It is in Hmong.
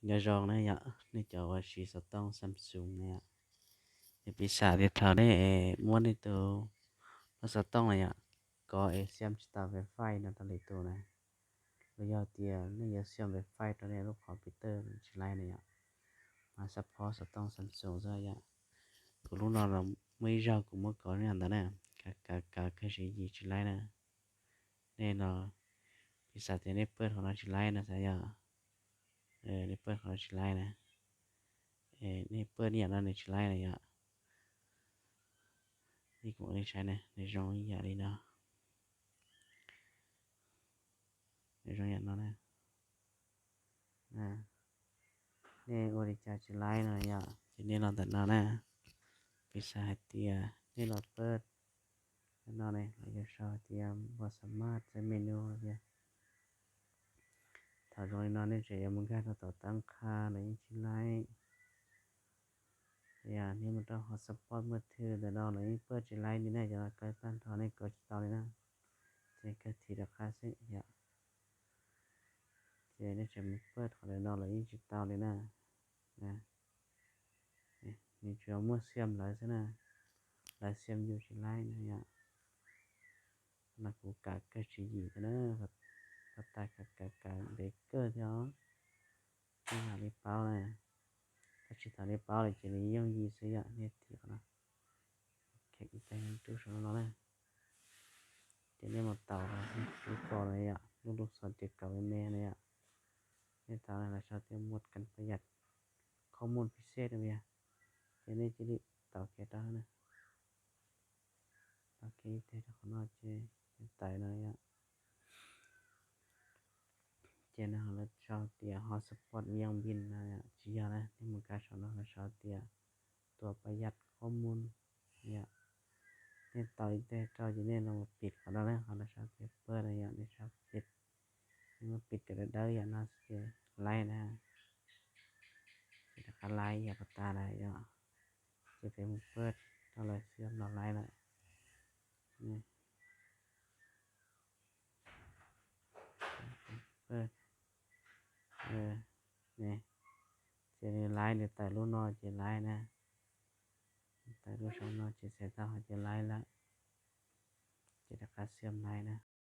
Nyob zoo na yom, nej cov uas siv xov tooj Samsung na yom, es piv xam tias thaum nej muab nej tus lub xov tooj na yom, kov es xiam tsis tau wifi no rau lwm tus na, los yog tias nej yuav xiam wifi rau nej lub computer tsis laib na yom, mas support xov tooj Samsung xwb yom. Kuv lub no los muaj ib zaug kuv muab kov li ntawd na, kav kav kav kawg tsis yim tsis laib na. Nej los, piv xam tias nej pawj qhov no tsis laib no xav yom, nej pawj qhov no tsis laib na, nej pawj ib yam no nws tsis laib na yom. Nej kuv ua nej saib na, nws zoo ib yam li no, nws zoo yam no na. Nej ua li cas tsis laib no yom, ces nej los ntawm no na. Piv xam hais tias nej los pawj no ne, los yog sau hais tias npog xa maj txawb menu tias, thaum zoo li no nej tseem yuav mus nkag rau tom tab qha los yeej tsis laib. Yog nej mus rau hotspot muaj thw ntawm no los yeej pawj tsis laib li na, cov no kaw tag nrho nej kaw tsis tau li na, ces kaw thim rov qab xwb yom. Ces nej tseem mus pawj qhov ntawm no los yeej tsis tau li na. Nws tsuas muaj xiam lawv xwb na, lawv xiam yus tsis laib na yom. Qhov no kuv kav kawg tsis yim thiab na, koj tas kav kav kav ntev kawg thiab os. Nej mam li paub na, tab sis thaum nej paub lawm ces nws yooj yim xwb yom, nej thim qhov no, kheem ib teg rub saum no na. Ces nej mus taus rub pom na yom, lub lub xov ces kaum me me na yom. Nej taus na, lawv sau tias một cánh tay giặt không môn phi xej no yom. Ces nej cia li taus kiag rau na, taus kiag ib teg rau qhov no ces tawm no yom. Ces no lawv sau tias hotspot Vietnam no, tsis yog na, nej mus kav saum no lawv sau tias tua pab yaj khob mus yom. Nej taus ib teg rau ces nej los pim qhov no na, qhov lawv sau tias pawj no yom, nej sau pim. Nej muab pim cov dawb dawb yam no ces laib na, ces rov qab laib yam pas tas na yom. Ces peb mus pawj rau lawv xiab los laib lawm. Ces nws laib, nws tawm lub no ces laib na, tawm lub saum no ces txhais tau hais tias laib lawm. Ces rov qab xiab laib na.